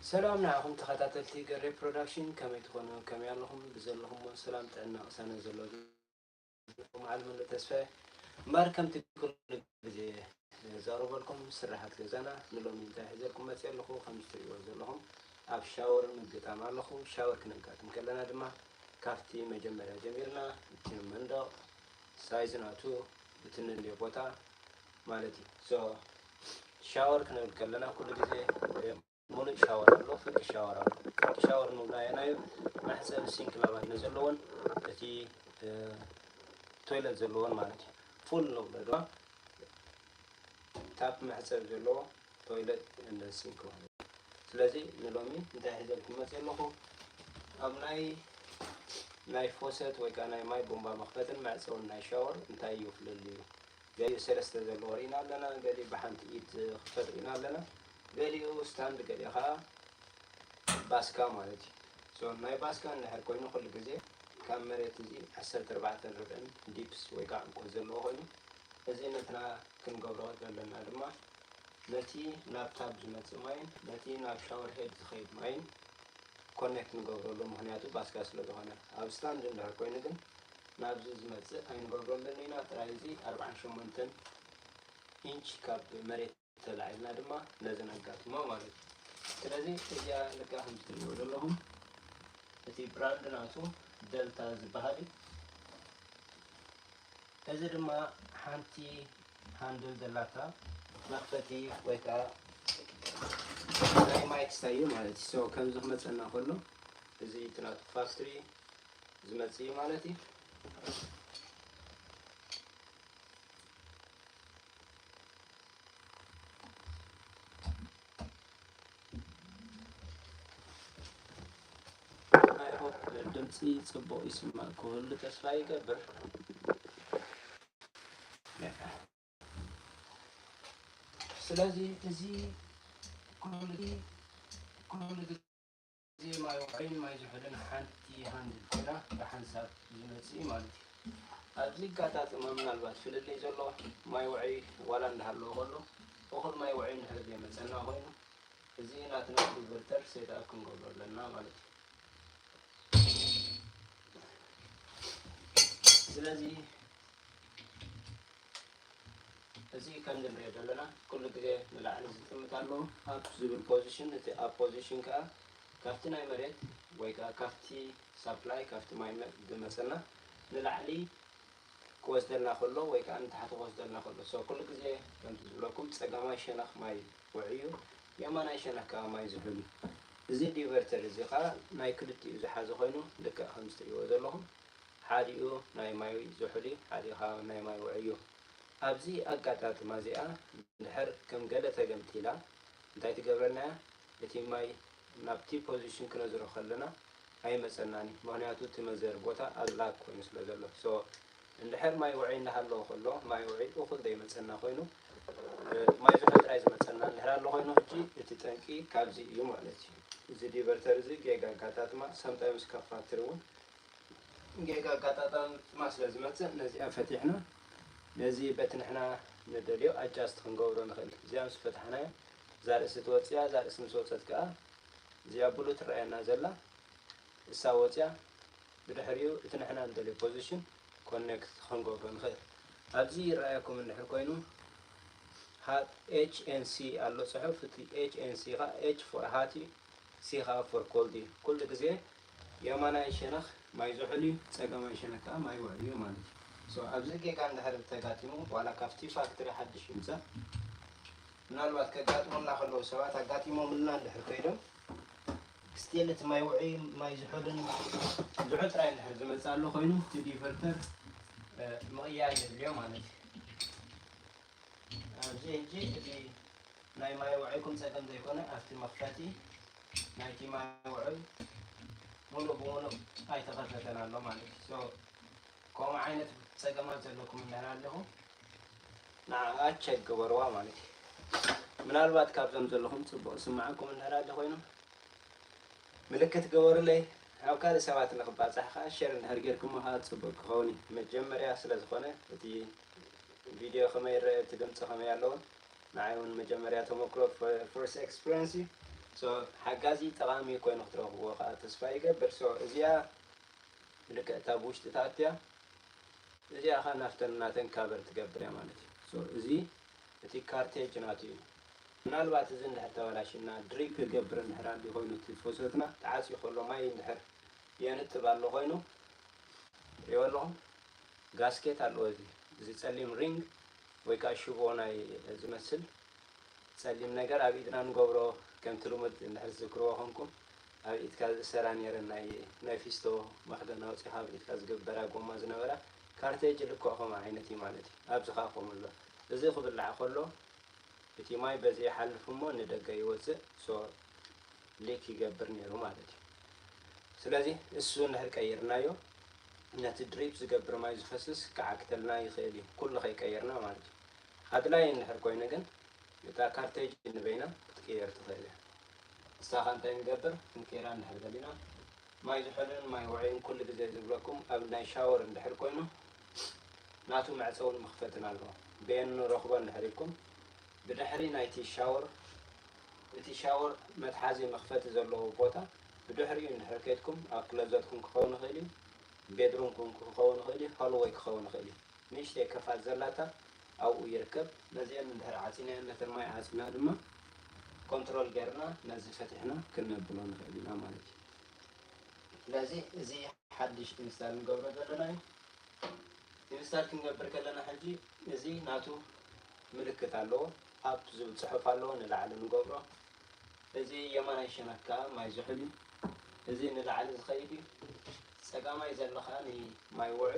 ሰላም ንዓኹም ተኸታተልቲ ገሬ ፕሮዳክሽን፣ ከመይ ትኾኑ? ከመይ ኣለኹም? ብዘለኹም ሰላም ጥዕና ቅሳነት ዘሎ ዘለኹም ዓል መለእ ተስፋ እየ። እምበር ከምቲ ኩሉ ግዜ ዘቕርበልኩም ስራሓት ገዛና ንሎሚ እንታይ ሒዘልኩም መፅእ ኣለኹ? ከም እትሪእዎ ዘለኹም ኣብ ሻወር ምግጣም ኣለኹ። ሻወር ክነጋጥም ከለና ድማ ካብቲ መጀመርያ ጀሚርና እቲ መንደቕ ሳይዝ ናቱ እቲ ንልዮ ቦታ ማለት እዩ። ሶ ሻወር ክንብል ከለና ኩሉ ግዜ ሙሉእ ሻወር ኣሎ፣ ፍርቂ ሻወር ኣሎ። ፍርቂ ሻወር ንብሎ ኣየናዩ? መሕፀቢ ሲንክ ላባን ዘለዎን እቲ ቶይለት ዘለዎን ማለት እዩ። ፉል ንብሎ ድማ ታፕ መሕፀቢ ዘለዎ ቶይለት እንደ ሲንክ ማለት እዩ። ስለዚ ንሎሚ እንታይ ሒዘልኩም መፅእ ኣለኹ? ኣብ ናይ ናይ ፎሰት ወይ ከዓ ናይ ማይ ቦምባ መኽፈትን መዕፀውን ናይ ሻወር እንታይ እዩ ፍልልዩ? ገሊኡ ሰለስተ ዘለዎ ርኢና ኣለና፣ ገሊኡ ብሓንቲ ኢድ ዝኽፈት ርኢና ኣለና፣ ገሊኡ ስታንድ፣ ገሊኡ ከዓ ባስካ ማለት እዩ። ሶ ናይ ባስካ እንድሕር ኮይኑ ኩሉ ግዜ ካብ መሬት እዚ ዓሰርተ ኣርባዕተ ርብዕን ዲፕስ ወይ ከዓ ዕምቆት ዘለዎ ኮይኑ እዚ ነትና ክንገብሮ ዘለና ድማ ነቲ ናብ ታብ ዝመፅእ ማይን ነቲ ናብ ሻወር ሄድ ዝኸይድ ማይን ኮኔክት ንገብረሉ፣ ምኽንያቱ ባስካ ስለ ዝኾነ። ኣብ ስታንድ እንድሕር ኮይኑ ግን ናብዚ ዝመፅእ ኣይንገብረሉን ኢና። ጥራይ እዚ ኣርባዓን ሸሞንተን ኢንች ካብ መሬት ተላዒልና ድማ ነዚ ነጋጥሞ ማለት እዩ። ስለዚ እዚኣ ልክዕ ከም እትሪእዎ ዘለኹም እቲ ብራንድ ናቱ ደልታ ዝበሃል እዩ። እዚ ድማ ሓንቲ ሃንድል ዘላታ መኽፈቲ ወይ ከዓ ናይ ማይ ክስታይ እዩ ማለት እዩ። ሶ ከምዚ ክመፀና ከሎ እዚ እቲ ናቱ ፋክትሪ ዝመፅእ እዩ ማለት እዩ። I hope ድምፂ ፅቡቕ ይስማዕ ክህሉ ተስፋ ይገብር። ስለዚ እዚ ኩሉ ኩሉ ግዜ ማይ ውዑይን ማይ ዝሑልን ሓንቲ ሃንድል ኮይና ብሓንሳብ ዝመፅእ ማለት እዩ። ኣብዚ ኣጋጣጥማ ምናልባት ፍልልይ ዘሎ ማይ ውዑይ ዋላ እንዳሃለወ ከሎ እኹል ማይ ውዑይ እንድሕር ዘይመፀና ኮይኑ እዚ ናትና ኮንቨርተር ሴትኣፕ ክንገብሮ ኣለና ማለት እዩ። ስለዚ እዚ ከም ንሪኦ ዘለና ኩሉ ግዜ ንላዕሊ ዝጥምት ኣሎ ኣፕ ዝብል ፖዚሽን። እቲ ኣፕ ፖዚሽን ከዓ ካብቲ ናይ መሬት ወይ ከዓ ካብቲ ሳፕላይ ካብቲ ማይ መ- ዝመፀና ንላዕሊ ክወስደልና ከሎ ወይ ከዓ ንታሕቲ ክወስደልና ከሎ። ሶ ኩሉ ግዜ ከምቲ ዝብለኩም ፀጋማይ ሸነኽ ማይ ውዑይ እዩ፣ የማናይ ሸነኽ ከዓ ማይ ዝሑል እዩ። እዚ ዲቨርተር እዚ ከዓ ናይ ክልቲኡ ዝሓዘ ኮይኑ ልክዕ ከምዚ ትሪእዎ ዘለኹም ሓዲኡ ናይ ማይ ዝሑል እዩ፣ ሓዲኡ ከዓ ናይ ማይ ውዑይ እዩ። ኣብዚ ኣጋጣጥማ እዚኣ እንድሕር ከም ገለ ተገምጢላ እንታይ ትገብረና እያ? እቲ ማይ ናብቲ ፖዚሽን ክነዝሮ ከለና ኣይመፀናን እዩ። ምኽንያቱ እቲ መዘሪ ቦታ ኣብ ላግ ኮይኑ ስለ ዘሎ። ሶ እንድሕር ማይ ውዑይ እንዳሃለወ ከሎ ማይ ውዑይ እኹል ዘይመፀና ኮይኑ እ፣ ማይ ዝሑል ጥራይ ዝመፀና እንድሕር ኣሎ ኮይኑ ሕጂ እቲ ጠንቂ ካብዚ እዩ ማለት እዩ። እዚ ዲቨርተር እዚ ጌጋ ኣጋጣጥማ ሳምታይምስ ካብ ፋክትሪ እውን ጌጋ ኣጋጣጣሚ ጥማ ስለ ዝመፅእ ነዚኣ ፈቲሕና ነዚ በቲ ንሕና ንደልዮ ኣጃስት ክንገብሮ ንኽእል። እዚኣ ምስ ፈታሕናዮ እዛ ርእሲ ትወፅያ፣ እዛ ርእሲ ምስ ወፀት ከዓ እዚኣ ብሉ ትረኣየና ዘላ እሳ ወፅያ ብድሕሪኡ እቲ ንሕና ንደልዮ ፖዚሽን ኮኔክት ክንገብሮ ንኽእል። ኣብዚ ይረኣየኩም እንድሕር ኮይኑ ሃት ኤች ኤን ሲ ኣሎ ፅሑፍ። እቲ ኤች ኤን ሲ ከዓ ኤች ፎር ሃት እዩ፣ ሲ ከዓ ፎር ኮልድ እዩ። ኩሉ ግዜ የማናይ ሸነኽ ማይ ዝሑል እዩ፣ ፀጋማይ ሸነኽ ከዓ ማይ ውዑይ እዩ ማለት እዩ። ሶ ኣብዚ ጌጋ እንድሕር ተጋጢሙ ዋላ ካብቲ ፋክትሪ ሓድሽ ይምፃእ ምናልባት ከጋጥሙና ከለዉ ሰባት ኣጋጢሞምልና እንድሕር ከይዶም ስቲል እቲ ማይ ውዑይ ማይ ዝሑልን ዝሑል ጥራይ እንድሕር ዝመፅእ ኣሎ ኮይኑ እቲ ዲቨርተር ምቕያር የድልዮ ማለት እዩ። ኣብዚ ሕጂ እቲ ናይ ማይ ውዑይኩም ፀገም ዘይኮነ ኣብቲ መኽፈቲ ናይቲ ማይ ውዑይ ሙሉእ ብሙሉእ ኣይተኸፈተን ኣሎ ማለት እዩ። ሶ ከምኡ ዓይነት ፀገማት ዘለኩም እንድሕር ኣለኹም ንዓኣ ቸክ ግበርዋ ማለት እዩ። ምናልባት ካብዞም ዘለኹም ፅቡቕ ዝስምዓኩም እንድሕር ኣሎ ኮይኑ ምልክት ግበሩለይ። ኣብ ካልእ ሰባት ንክባፃሕ ከዓ ሸር እንድሕር ጌርኩሞ ከዓ ፅቡቕ ክኸውን እዩ። መጀመርያ ስለ ዝኾነ እቲ ቪድዮ ከመይ ይረአ እቲ ድምፂ ከመይ ኣለውን ንዓይ እውን መጀመርያ ተመክሮ ፈርስት ኤክስፒሪንስ እዩ። So ሓጋዚ ጠቓሚ ኮይኑ ክትረኽብዎ ከዓ ተስፋ ይገብር። So እዚኣ ልክዕ እታ ብውሽጢ ትኣትያ፣ እዚኣ ከዓ ናፍተን ናተን ካቨር ትገብር እያ ማለት እዩ። So እዚ እቲ ካርቴጅ ናቱ እዩ። ምናልባት እዚ እንድሕር ተበላሽና ድሪፕ ይገብር እንድሕር ኣሊ ኮይኑ እቲ ፎሰትና ተዓፅዩ ከሎ ማይ እንድሕር የንጥብ ኣሎ ኮይኑ ሪኦ ኣለኹም ጋስኬት ኣለዎ። እዚ እዚ ጸሊም ሪንግ ወይ ከዓ ሽቦ ናይ ዝመስል ጸሊም ነገር ኣብ ኢድና ንገብሮ ከምቲ ልሙድ እንድሕር ዝዝክርዎ ኮንኩም ኣብ ኢድካ ዝእሰራ ነይረን ናይ ናይ ፊስቶ መኽደን ኣውፂኻ ኣብ ኢድካ ዝግበራ ጎማ ዝነበራ ካርቴጅ ልክዕ ከምኡ ዓይነት እዩ ማለት እዩ። ኣብዚ ከዓ ከምኡ ኣሎ። እዚ ክብላዕ ከሎ እቲ ማይ በዚ ይሓልፍ እሞ ንደገ ይወፅእ። So ሊክ ይገብር ነይሩ ማለት እዩ። ስለዚ እሱ እንድሕር ቀይርናዮ ነቲ ድሪፕ ዝገብር ማይ ዝፈስስ ክዓግተልና ይኽእል እዩ፣ ኩሉ ከይቀየርና ማለት እዩ። ኣድላይ እንድሕር ኮይኑ ግን እታ ካርቴጅ ንበይና ክትቅየር ትኽእል እያ። ንሳ ኸ እንታይ ንገብር ክንቀይራ እንድሕር ደሊና ማይ ዝሑልን ማይ ውዑይን ኩሉ ግዜ ዝብለኩም ኣብ ናይ ሻወር እንድሕር ኮይኑ ናቱ መዕፀውን መኽፈትን ኣለዎ። ብኤን ንረኽቦ እንድሕር ኢልኩም ብድሕሪ ናይቲ ሻወር እቲ ሻወር መትሓዚ መኽፈቲ ዘለዎ ቦታ ብድሕሪኡ እንድሕር ከይድኩም ኣብ ክለዘትኩም ክኸውን ይኽእል እዩ፣ ቤድሩምኩም ክኸውን ይኽእል እዩ፣ ሆልወይ ክኸውን ይኽእል እዩ። ንእሽተይ ክፋት ዘላታ ኣብኡ ይርከብ። ነዚአን እንድሕር ዓፂናየን ነተን ማይ ዓፂና ድማ ኮንትሮል ጌርና ነዚ ፈቲሕና ክነብሎ ንኽእል ኢና ማለት እዩ። ስለዚ እዚ ሓድሽ ኢንስታል ንገብሮ ዘለና እዩ። ኢንስታል ክንገብር ከለና ሕጂ እዚ ናቱ ምልክት ኣለዎ፣ ኣፕ ዝብል ፅሑፍ ኣለዎ፣ ንላዕሊ ንገብሮ። እዚ የማናይ ሸነክ ከዓ ማይ ዝሑል እዩ። እዚ ንላዕሊ ዝኸይድ እዩ። ፀጋማይ ዘሎ ከዓ ንማይ ውዑይ፣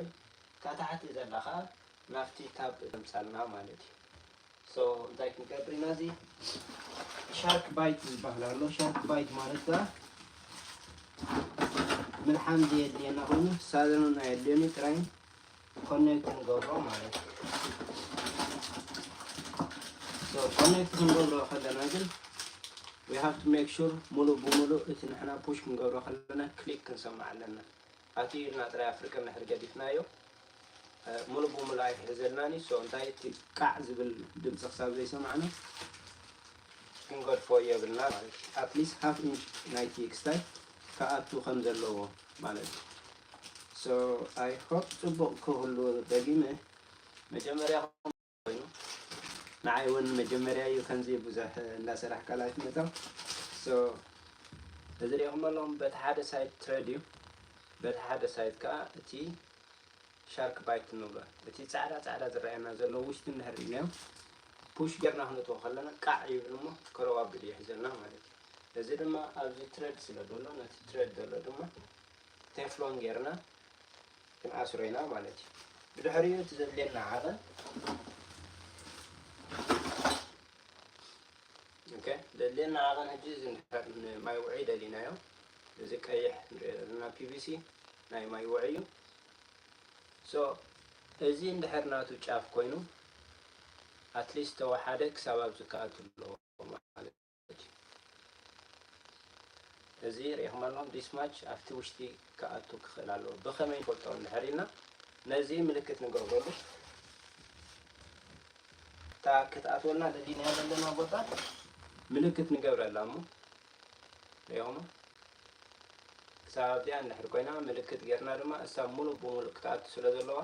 እታ ታሕቲ ዘላ ከዓ ናብቲ ታብ ተምፃልና ማለት እዩ። So እንታይ ክንገብር ኢና? እዚ ሻርክ ባይት ዝበሃል ኣሎ። ሻርክ ባይት ማለት ከዓ ምልሓም ዘየድልየና ኮይኑ ሳዘኑን ኣየድልዮን እዩ፣ ጥራይ ኮኔክት ንገብሮ ማለት እዩ። So ኮኔክት ክንገብሮ ከለና ግን we have to make sure ሙሉእ ብሙሉእ እቲ ንሕና ፑሽ ክንገብሮ ከለና ክሊክ ክንሰምዕ ኣለና። ኣትዩ ኢልና ጥራይ ኣፍሪቀ እንድሕር ገዲፍናዮ ሙሉእ ብሙሉእ ኣይሕዘልናን እዩ። So እንታይ እቲ ቃዕ ዝብል ድምፂ ክሳብ ዘይሰማዕና ክንገድፎ የብልና ማለት እዩ። At least half inch ናይቲ ክስታይ ክኣቱ ከም ዘለዎ ማለት እዩ። So I hope ፅቡቕ ክህሉ ደጊመ መጀመርያ ኮይኑ ንዓይ እውን መጀመርያ እዩ ከምዚ ብዙሕ እንዳሰራሕ ቃላት መታው። So እዚ ሪኢኹም ኣለኹም በቲ ሓደ ሳይድ ትረድ እዩ፣ በቲ ሓደ ሳይድ ከዓ እቲ ሻርክ ባይት ንብሎ እቲ ፃዕዳ ፃዕዳ ዝረኣየና ዘሎ ውሽጢ እንድሕር ኢልናዮ ፑሽ ጌርና ክነእትዎ ከለና ቃዕ ይብል እሞ ከረዋብድ ይሕዘልና ማለት እዩ። እዚ ድማ ኣብዚ ትረድ ስለ ዘሎ ነቲ ትረድ ዘሎ ድማ ቴፍሎን ጌርና ክንኣስሮ ኢና ማለት እዩ። ብድሕሪኡ እቲ ዘድልየና ዓቐን ኦኬ ዘድልየና ዓቐን ሕጂ እዚ ንድሕር ንማይ ውዑይ ደሊናዮ። እዚ ቀይሕ ንሪኦ ዘለና ፒ ቪ ሲ ናይ ማይ ውዑይ እዩ። So እዚ እንድሕር ናቱ ጫፍ ኮይኑ ኣትሊስት ተወሓደ ክሳብ ኣብዚ ክኣቱ ኣለዎ ማለት እዩ። እዚ ሪኢኹም ኣለኹም ዲስማች ኣብቲ ውሽጢ ክኣቱ ክኽእል ኣለዎ። ብኸመይ ንፈልጦ እንድሕር ኢልና ነዚ ምልክት ንገብረሉ። እታ ክትኣትወልና ደሊናያ ዘለና ቦታ ምልክት ንገብረላ እሞ ሪኢኹም ክሳብ ኣብዚኣ እንድሕር ኮይና ምልክት ጌርና ድማ እሳ ሙሉእ ብሙሉእ ክትኣቱ ስለ ዘለዋ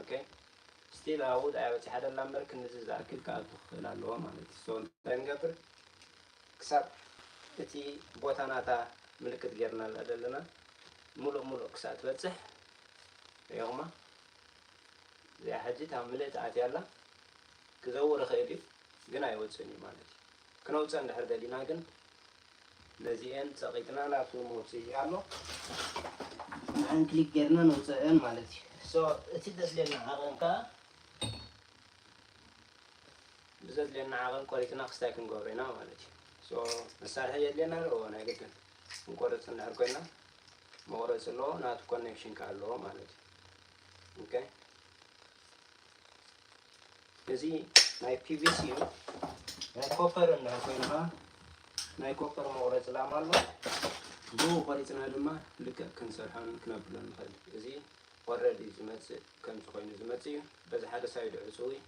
ኦኬ ስቲል ኣብኡ ዳኣ በፂሓ ደላ እምበር ክንድዚ ዝኣክል ክኣቱ ክኽእል ኣለዎ ማለት እዩ። So እንታይ ንገብር ክሳብ እቲ ቦታ ናታ ምልክት ጌርናላ ዘለና ሙሉእ ሙሉእ ክሳብ ትበፅሕ ሪኢኹማ እዚኣ ሕጂ እታ ምልእቲ ኣትያ ኣላ ክዘውር ይኽእል እዩ ግን ኣይወፅእን እዩ ማለት እዩ። ክነውፅእ እንድሕር ደሊና ግን ነዚኤን ፀቒጥና ናብቲ መውፅኢ ኣሎ ንዓን ክሊክ ጌርና ነውፅአን ማለት እዩ። So እቲ ዘድልየና ዓቐን ከዓ ብዘድልየና ዓቐን ቆሪፅና ክስታይ ክንገብሮ ኢና ማለት እዩ። So መሳርሒ የድልየና ኣለዎ ናይ ግድን ክንቆርፅ እንድሕር ኮይና መቑረፂ ኣለዎ ናቱ ኮኔክሽን ከዓ ኣለዎ ማለት እዩ። ኦኬ እዚ ናይ ፒ ቪ ሲ እዩ። ናይ ኮፐር እንድሕር ኮይኑ ከዓ ናይ ኮፐር መቑረፂ ላማ ኣሎ። ብኡ ቆሪፅና ድማ ልክዕ ክንሰርሖን ክነብሎን ንኽእል። እዚ ኦረዲ ዝመፅእ ከምዚ ኮይኑ ዝመፅእ እዩ። በዚ ሓደ ሳይድ ዕፅው እዩ።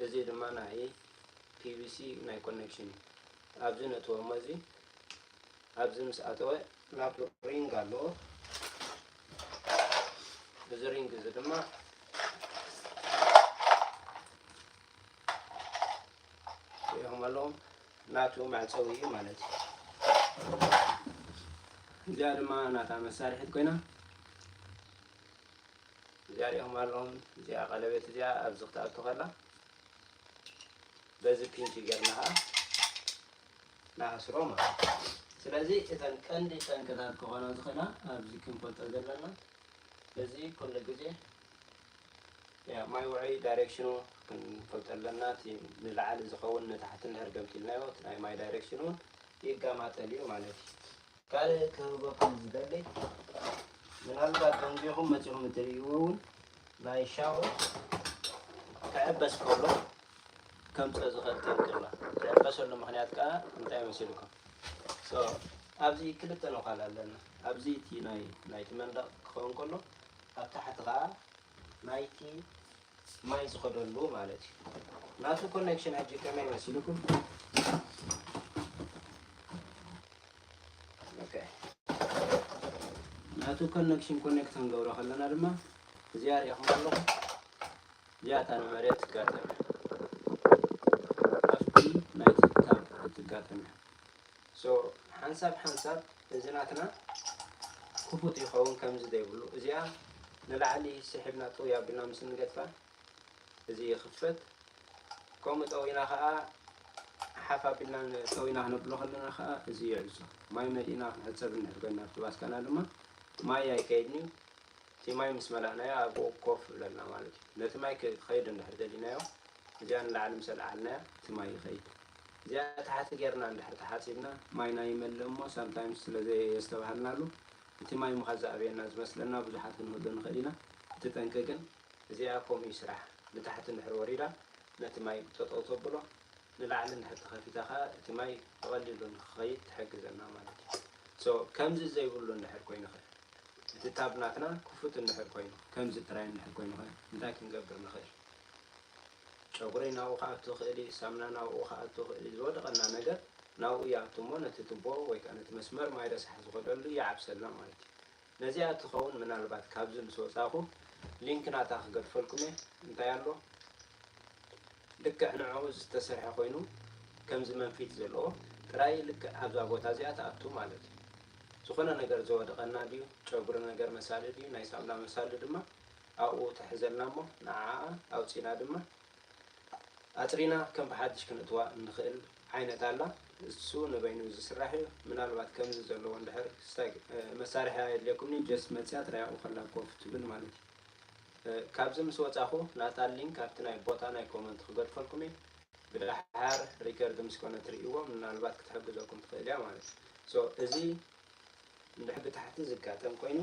እዚ ድማ ናይ ፒ ቪ ሲ ናይ ኮኔክሽን እዩ። ኣብዚ ነእትዎ እሞ እዚ ኣብዚ ምስ ኣተወ ናቱ ሪንግ ኣለዎ። እዚ ሪንግ እዚ ድማ ሪኢኹም ኣለኹም ናቱ መዕጸዊ እዩ ማለት እዩ። እዚኣ ድማ ናታ መሳርሒት ኮይና እዚኣ ሪኢኹም ኣለኹም። እዚኣ ቀለቤት እዚኣ ኣብዚ ክትኣቱ ከላ በዚ ፒንች ጌርና ከዓ ንኣስሮ ማለት እዩ። ስለዚ እተን ቀንዲ ጠንቅታት ክኾና ዝኽእላ ኣብዚ ክንፈልጦ ዘለና እዚ ኩሉ ግዜ ያ ማይ ውዑይ ዳይሬክሽኑ ክንፈልጦ ኣለና። እቲ ንላዕሊ ዝኸውን ንታሕቲ እንድሕር ገምጢልናዮ እቲ ናይ ማይ ዳይሬክሽን እውን ይጋማጠል እዩ ማለት እዩ። ካልእ ክህበኩም ዝደሊ ምናልባት ደንጊኹም መፂኹም እትርእይዎ እውን ናይ ሻወር ክዕበስ ከሎ ከምፀ ዝኽእል ጠንቂ ኣሎ። ዝዕበሰሉ ምኽንያት ከዓ እንታይ መሲልኩም? So ኣብዚ ክልተ ነዃል ኣለና። ኣብዚ እቲ ናይ ናይቲ መንደቕ ክኸውን ከሎ ኣብ ታሕቲ ከዓ ናይቲ ማይ ዝኸደሉ ማለት እዩ። ናቱ ኮኔክሽን ሕጂ ከመይ መሲልኩም? ኦኬ። ናቱ ኮኔክሽን ኮኔክት ክንገብሮ ከለና ድማ እዚኣ ሪኢኹም ኣለኹም። እዚኣ እታ ንመሬት ትጋጠም እያ። ኣብቲ ናይቲ ታብ ትጋጠም እያ። So ሓንሳብ ሓንሳብ እዚ ናትና ክፉት ይኸውን ከምዚ ዘይብሉ እዚኣ ንላዕሊ ስሒብና ጥው ኣቢልና ምስ እንገድፋ እዚ ይኽፈት። ከምኡ ጠዊና ከዓ ሓፍ ኣቢልና ጠዊና ክነብሎ ከለና ከዓ እዚ ይዕጾ። ማይ መሊእና ክንሕጸብ እንድሕር ኮይና ኣብቲ ባስካና ድማ ማይ ኣይከይድን እዩ። እቲ ማይ ምስ መላእናዮ ኣብኡ ኮፍ ይብለልና ማለት እዩ። ነቲ ማይ ክኸይድ እንድሕር ደሊናዮ እዚኣ ንላዕሊ ምስ ኣልዓልናያ እቲ ማይ ይኸይድ። እዚኣ ታሕቲ ጌርና እንድሕር ተሓጺብና ማይና ይመልእ እሞ ሳምታይምስ ስለ ዘየስተባሃልናሉ እቲ ማይ ምዃን ዝኣበየና ዝመስለና ብዙሓት ክንህሉ ንኽእል ኢና። እቲ ጠንቂ ግን እዚኣ ከምኡ እዩ ስራሕ። ንታሕቲ እንድሕር ወሪዳ ነቲ ማይ ጠጠው ተብሎ ንላዕሊ እንድሕር ተኸፊታ ከዓ እቲ ማይ ብቐሊሉ ንክኸይድ ትሕግዘና ማለት እዩ። So ከምዚ ዘይብሉ እንድሕር ኮይኑ ኸ እቲ ታብ ናትና ክፉት እንድሕር ኮይኑ ከምዚ ጥራይ እንድሕር ኮይኑ ኸ እንታይ ክንገብር ንኽእል? ጨጉሪ ናብኡ ክኣቱ ይኽእል እዩ፣ ሳምና ናብኡ ክኣቱ ይኽእል እዩ። ዝወደቐና ነገር ናብኡ ይኣቱ እሞ ነቲ ቱቦ ወይ ከዓ ነቲ መስመር ማይ ረሳሕ ዝኸደሉ ይዓብሰልና ማለት እዩ። ነዚኣ ትኸውን ምናልባት ካብዚ ምስ ወፃኹ ሊንክ ናታ ክገድፈልኩም እየ። እንታይ ኣሎ ልክዕ ንዕኡ ዝተሰርሐ ኮይኑ ከምዚ መንፊት ዘለዎ ጥራይ ልክዕ ኣብዛ ቦታ እዚኣ ትኣቱ ማለት እዩ። ዝኾነ ነገር ዝወደቐና ድዩ፣ ጨጉሪ ነገር መሳሊ ድዩ፣ ናይ ሳምና መሳሊ ድማ ኣብኡ ትሕዘልና እሞ ንዓኣ ኣውፂና ድማ ኣፅሪና ከም ብሓድሽ ክነእትዋ እንኽእል ዓይነት ኣላ። እሱ ንበይኑ ዝስራሕ እዩ። ምናልባት ከምዚ ዘለዎ እንድሕር ስታይ መሳርሒ ኣየድልየኩምኒ ጀስት መፅያ ጥራይ ኣብኡ ከላ ኮፍ ትብል ማለት እዩ። ካብዚ ምስ ወፃኹ ናታ ሊንክ ኣብቲ ናይ ቦታ ናይ ኮመንት ክገድፈልኩም እዩ። ብድሓር ሪከርድ ምስ ኮነ ትርእይዎ ምናልባት ክትሕግዘኩም ትኽእል እያ ማለት እዩ። So እዚ እንድሕር ብታሕቲ ዝጋጠም ኮይኑ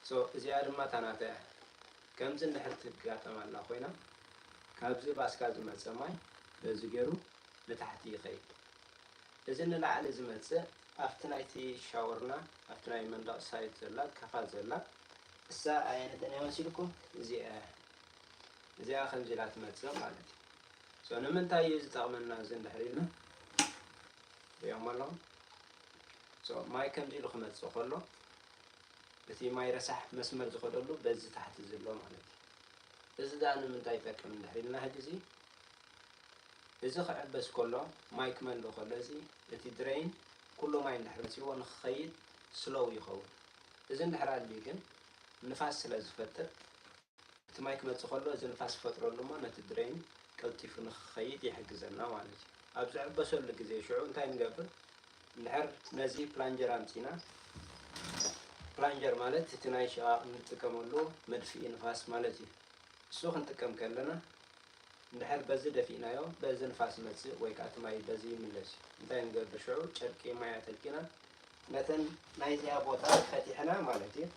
so እዚኣ ድማ ታናታ እያ። ከምዚ እንድሕር ትጋጠም ኣላ ኮይና ካብዚ ባስካ ዝመፀ ማይ በዚ ገይሩ ንታሕቲ ይኸይድ። እዚ ንላዕሊ ዝመፅእ ኣብቲ ናይቲ ሻወርና ኣብቲ ናይ መንደቕ ሳይድ ዘላ ካፋ ዘላ እሳ ኣየነተን እያ መሲልኩም? እዚኣ እያ። እዚኣ ከምዚ ኢላ ትመፅእ ማለት እዩ። So ንምንታይ እዩ ዝጠቕመና እዚ እንድሕር ኢልና ሪኦም ኣለኹም። So ማይ ከምዚ ኢሉ ክመፅእ ከሎ እቲ ማይ ረሳሕ መስመር ዝኸደሉ በዚ ታሕቲ ዘሎ ማለት እዩ። እዚ ደኣ ንምንታይ ይጠቅም እንድሕር ኢልና ሕጂ እዚ እዚ ክዕበስ ከሎ ማይ ክመልእ ከሎ እዚ እቲ ድሬን ኩሉ ማይ እንድሕር መፅዎ ንክኸይድ ስሎው ይኸውን። እዚ እንድሕር ኣልዩ ግን ንፋስ ስለ ዝፈጥር እቲ ማይ ክመፅእ ከሎ እዚ ንፋስ ይፈጥረሉ እሞ ነቲ ድሬን ቀልጢፉ ንክኸይድ ይሕግዘና ማለት እዩ። ኣብ ዝዕበሰሉ ግዜ ሽዑ እንታይ ንገብር? እንድሕር ነዚ ፕላንጀር ኣምፂና ፕላንጀር ማለት እቲ ናይ ሽቓቕ እንጥቀመሉ መድፍኢ ንፋስ ማለት እዩ። እሱ ክንጥቀም ከለና እንድሕር በዚ ደፊእናዮ በዚ ንፋስ ይመፅእ ወይ ከዓ እቲ ማይ በዚ ይምለስ እዩ። እንታይ ንገብር ሽዑ? ጨርቂ ማይ ኣጠልቂና ነተን ናይዚኣ ቦታ ፈቲሕና ማለት እዩ።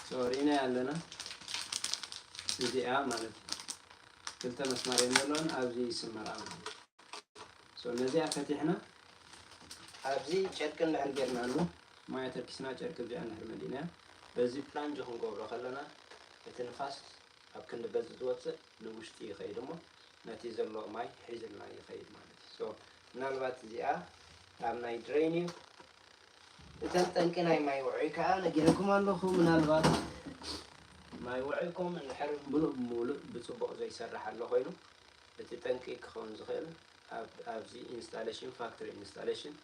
ሶ ርኢናዮ ኣለና እዚኣ ማለት እዩ። ክልተ መስማር እዮም ዘለውን ኣብዚ ይስመራ ማለት እዩ። So ነዚኣ ፈቲሕና ኣብዚ ጨርቂ እንድሕር ጌርናሉ፣ ማይ ተርኪስና ጨርቂ እዚኣ እንድሕር መሊእናያ፣ በዚ ፍላንጅ ክንገብሮ ከለና፣ እቲ ንፋስ ኣብ ክንዲ በዚ ዝወፅእ ንውሽጢ ይኸይድ እሞ፣ ነቲ ዘሎ ማይ ሒዝልና ይኸይድ ማለት እዩ። So፣ ምናልባት እዚኣ ኣብ ናይ ድሬን እዩ። እተን ጠንቂ ናይ ማይ ውዑይ ከዓ ነጊረኩም ኣለኹ። ምናልባት ማይ ውዑይኩም እንድሕር ምሉእ ብምሉእ ብፅቡቕ ዘይሰርሕ ኣሎ ኮይኑ፣ እቲ ጠንቂ ክኸውን ዝኽእል ኣብ-፣ ኣብዚ ኢንስታሌሽን፣ ፋክትሪ ኢንስታሌሽን፣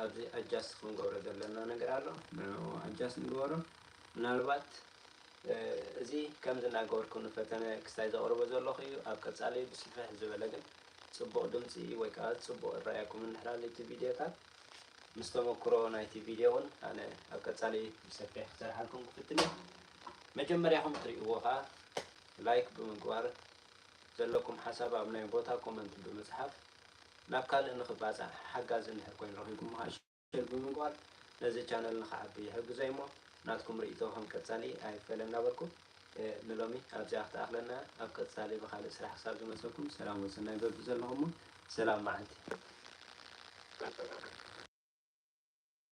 ኣብዚ ኣጃስት ክንገብሮ ዘለና ነገር ኣሎ። ንዕኡ ኣጃስት ንግበሮ። ምናልባት፣ እ፣ እዚ ከምዚ እናገበርኩ ንፈተነ ክስታይ ዘቕርቦ ዘለኹ እዩ። ኣብ ቀጻሊ ብስፍሕ ዝበለ ግን ጽቡቕ ድምጺ ወይ ከኣ ጽቡቕ እረኣየኩም እንድሕር ኣሎ እቲ ቪድዮታት፣ ምስ ተመክሮ ናይቲ ቪድዮ እውን ኣነ ኣብ ቀጻሊ ብሰፊሕ ክሰርሓልኩም ክፍትን እየ። መጀመርያኹም ትርእይዎ ከኣ ላይክ ብምግባር፣ ዘለኩም ሓሳብ ኣብ ናይ ቦታ ኮመንት ብምጽሓፍ፣ ናብ ካልእ ንኽባጻሕ ሓጋዚ እንድሕር ኮይኑ ረኺብኩም ከኣ ሸር ብምግባር ነዚ ቻነል ንኽዓቢ ይሕግዞ እሞ፣ ናትኩም ርእይቶ ከም ቀጻሊ ኣይፈለ እናበልኩ፣ እ፣ ንሎሚ ኣብዚኣ ክትኣኽለና፣ ኣብ ቀጻሊ ብኻልእ ስራሕ ክሳብ ዝመጸኩም ሰላም ወሰናይ በብዘለኹሞ ሰላም መዓልቲ።